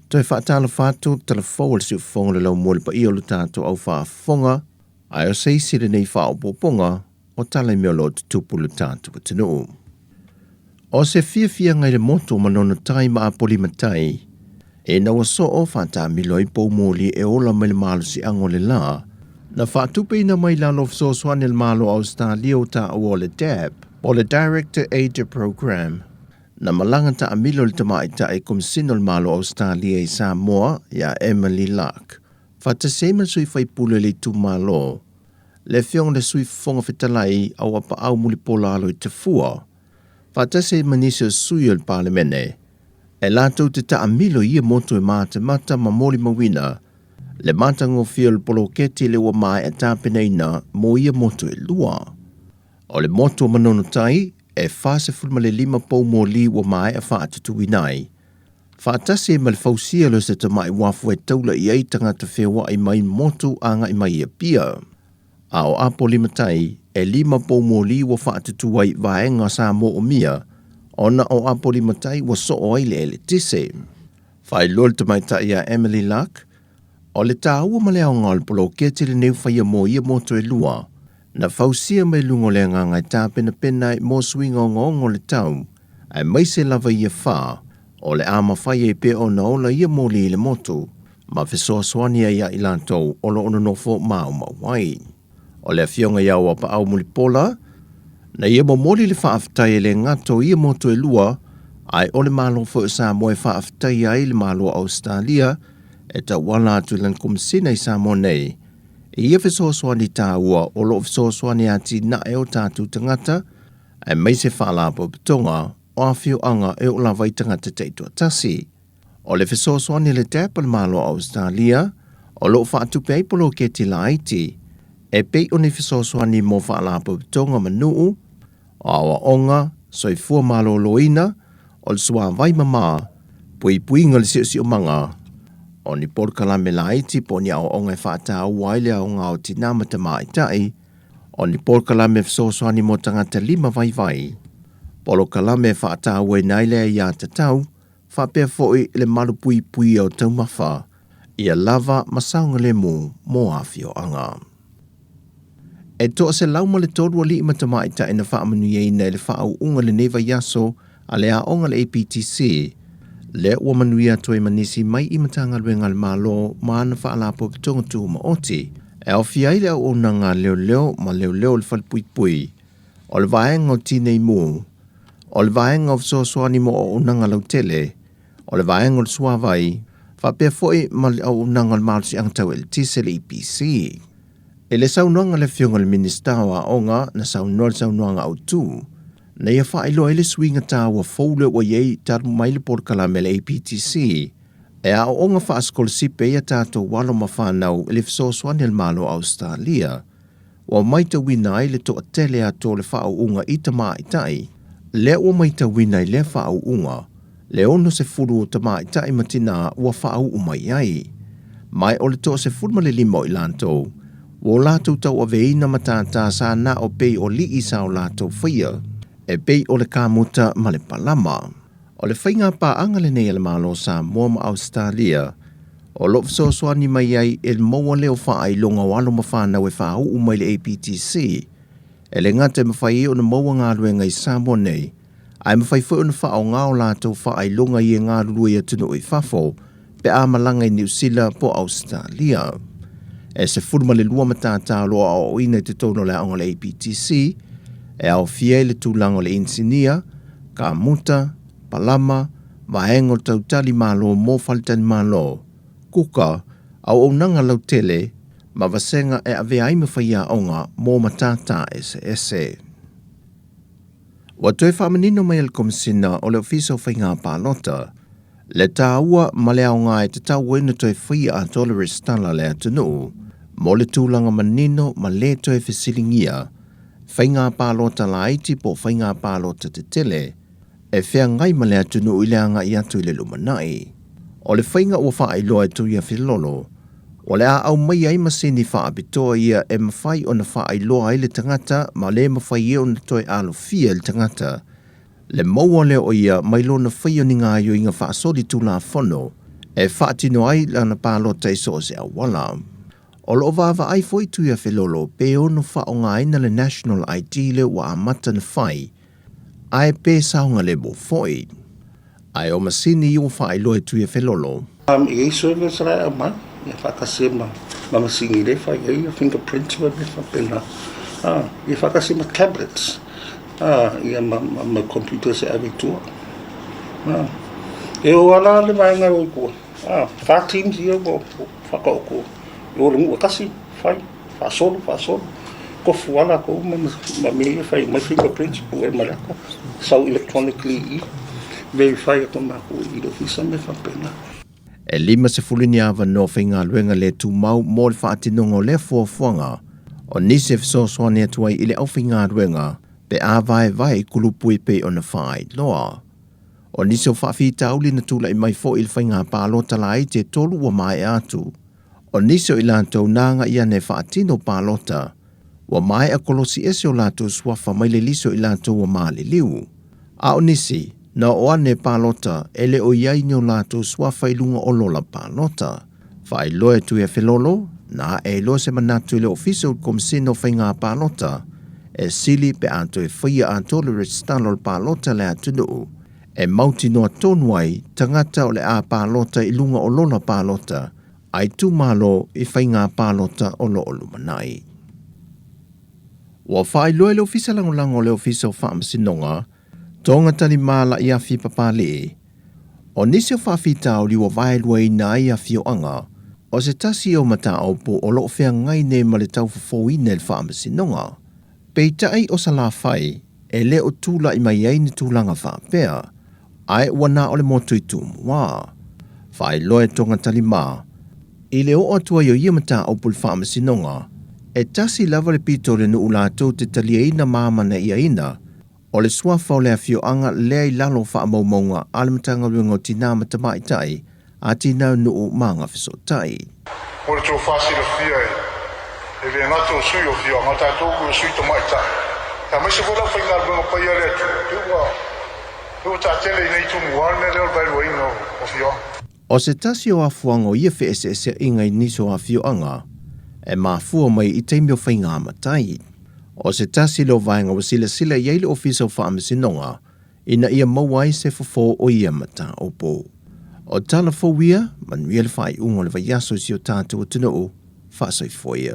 Toe faatalofa atu talafou o le siufofoga o le laumua i le paia o lo tatou au faafofoga, ae o se isi lenei faaopoopoga o tala i mea o lo o tutupu i lo tatou atunuu. O se fiafiaga i le motu o Manono Tai ma Apolima Tai, ina ua soo faataamilo ai poumoli e ola mai le malosiaga o le la, na faatupeina mai lalo o fesoasoani a le Malo o Ausetalia ua taua o le DAP, po o le Direct Aid Program. Na malaga taamilo le tamaitai Komesina o le Malo o Ausetalia i Samoa ia Emily Lark, faatasi ai ma le sui faipule o le itumalo, le afioga i le Sui Fofoga Fetalai Auapaau Mulipola Aloitafua, faatasi ai ma nisi o sui o le Palemene, e latou te taamilo i ia motu e matamata ma molimauina le matagofie o le poloketi lea ua maea tapenaina mo ia motu e lua. O le motu o Manono Tai, e 45 poumoli ua maea faatutuina ai, faatasi ai ma le fausia lea o se tamai uafu e taula i ai tagata feoai mai motu agai mai i Apia. A o Apolima Tai, e lima poumoli ua faatutu ai vaega sa moomia, ona o Apolima Tai ua soo ai le eletise. Faailoa le tamaitai ia Emily Luck, o le taua ma le aoga o le poloketi lenei ua faia mo ia motu e lua, na fausia mai luga o le agaga e tapenapena ai mo suiga ogaoga o le tau, aemaise lava ia fa, o le a mafai ai pea ona ola ia moli i le motu, ma fesoasoani ai ia i latou o lo o nonofo maumau ai. O le afioga ia Auapaau Mulipola, na ia momoli le faafetai e le gata o ia motu e lua, ae o le Malo foi o Samoa e faafetaia ai le Malo o Ausetalia e tauala atu i lana Komesina i Samoa nei, i ia fesoasoani taua o lo o fesoasoani e atinae o tatou tagata, aemaise faalapotopotoga o afioaga e oo lava i tagata taitoatasi. O le fesoasoani a le DAP a le Malo o Ausetalia o lo o faatupe ai poloketi laiti e pei o ni fesoasoani mo faalapotopotoga ma nuu, o aoaoga, soifua maloloina, o le suavai mama, puipuiga o le siosiomaga, o ni polokalame laiti po o ni aoaoga e faataua ai le aoga o tinā ma tamaitai, o ni polokalame fesoasoani mo tagata lima vaivai, polokalame e faatauaina ai le aiatatau, faapea foi le malupuipuia o taumafa, ia lava ma saogalemu mo afioaga. E 103 alii ma tamaitai na faamanuiaina i le faauuga i lenei vaiaso a le aoga a le APTC, lea ua manuia atu ai ma nisi mai i Matagaluega a le Malo ma ana Faalapotopotoga Tumaoti, e aofia ai le auaunaga a leoleo ma leoleo o le Falepuipui, o le Vaega o Tinei Mu, o le Vaega o Fesoasoani mo Auaunaga Lautele, o le Vaega o le Suavai, faapea foi ma le Auaunaga o le Malosiaga Tau Eletise le EPC. I le saunoaga a le Afioga i le Minisita o Aoga na saunoa i le saunoaga autu, na ia faailoa ai le suiga taua fou lea ua i ai talu mai le polokalame a le APTC e aooga faasikolasipi ai a tatou alo ma fanau i le fesoasoani a le Malo o Ausetalia. Ua maitauina ai le toatele atu o le faauuga i tamaitai, lea ua maitauina i lea faauuga le 60 o tamaitai ma tinā ua faauu mai ai. Ma o le 15 o i latou, ua o latou tauaveina matata sa na o pei o alii sa o latou faia, e pei o le kamuta ma le palama. O le faiga paaga lenei a le Malo o Samoa ma Ausetalia, o lo o fesoasoani mai ai i le maua lea o faailoga o alo ma fanau e faauu mai le APTC, e le gata e mafai ai ona maua galuega i Samoa nei, ae mafai foi ona faaaoga o latou faailoga i e galulue i atunuu i fafo pe a malaga i Niu Sila po o Ausetalia. E 12 matata o lo o aoaoina i totonu o le aoga o le APTC, e aofia ai le tulaga o le inisinia, kamuta, palama, vaega o le tautali malo mo faletalimalo, kuka, auaunaga lautele, ma vasega e avea ai ma faiaoga mo matata eseese. Ua toe faamanino mai e le Komesina o le Ofisa o Faiga Palota le taua ma le aoga e tatau ai ona toe faia atoa le resitala a le atunuu mo le tulaga manino ma le toe fesiligia faiga palota laiti po o faiga palota tetele e feagai ma le atunuu i le agai atu i le lumanai. O le faiga ua faailoa e Tuiafilolo, o le a aumaia ai masini faapitoa ia e mafai ona faailoa ai le tagata ma le mafai ai ona toe alofia e le tagata le maua lea o ia mai lona faia o ni gaoioiga faasolitulafono e faatino ai lana palota i so o se auala. O lo o vaavaai foi Tuiafelolo pe ono faaaogaina le National ID lea ua amata ona fai, ae pe saogalemu foi. Ae o masini ia ua faailoa e Tuiafelolo. E i ai servers la e aumai ia faatasi ai ma ma masini lea e fai ai ia fingerprints ma mea faapena. Ia faatasi ai ma tablets ia ma ma computers e ave i tua. E oo lava la le vaega e o i tua, fa teams ia ua faataoto i o i le nuu e tasi, fai, faasolo, faasolo, tofu lava latou ma mea ia e fai uma ai fingerprints, pue ma le ata, sau electronically i i, verify atu e matou i le ofisa ma mea faapena. E 50 ni avanoa faigaluega le tumau mo le faatinoga o lea fuafuaga, o nisi e fesoasoani atu ai i le aufaigaluega pe a vaevae i kulupu e pei ona faailoa. O nisi o faafitauli na tulai mai foi i le faiga palota laiti e tolu ua maea atu. O nisi o i latou na agai ane e faatino palota, ua maea kolosi ese o latou suafa mai le lisi o i latou ua maliliu. A o nisi, na oo ane e palota e le o i ai ni o latou suafa i luga o lola palota. Faailoa e Tuiafelolo, na ae ai loa se manatu i le Ofisa o le Komesina o Faiga Palota e sili pe a toe faia atoa le resitala o le palota a le atunuu e mautinoa tonu ai tagata o le a palota i luga o lola palota a itumalo i faiga palota o lo o lumanai. Ua faailoa e le Ofisa Lagolago o le Ofisa o Faamasinoga Toga Talima Laʻiafi Papalii, o nisi o faafitauli ua vaeluaina ai afioaga, o se tasi o mataupu o lo o feagai nei ma le taufofouina e le Faamasinoga. Peitai o Salafai e le o tulai mai ai ni tulaga faapea, ae ua na o le motu i Tumua. Faailoa e Toga Talima, i le oo atu ai o ia mataupu i le Faamasinoga, e tasi lava le pito o le nuu latou te taliaina ma amanaiaina, o le suafa o le afioaga lea i lalo o faamaumauga a le Matagaluega o Tinā ma Tamaitai, Atinae o Nuu ma Agafesootai. Mo le tofa silafia e le gata o sui o afioaga, o tatou o sui tamaitai, aemaise foi le aufaigaluega paia a le Atua, pei ua, pei ua taatele i inei Tumua le mea lea o le vaeluaina o afioaga. O se tasi o afuaga o ia feeseeseaiga i nisi o afioaga e mafua mai i taimi o faiga matai. O se tasi lea o vaega ua silasila i ai le Ofisa o Faamasinoga ina ia maua ai se fofo o ia mataupu. O tala fou ia, manuia le faaiuga o le vaiaso i si o tatou atunuu, faasoifua ia.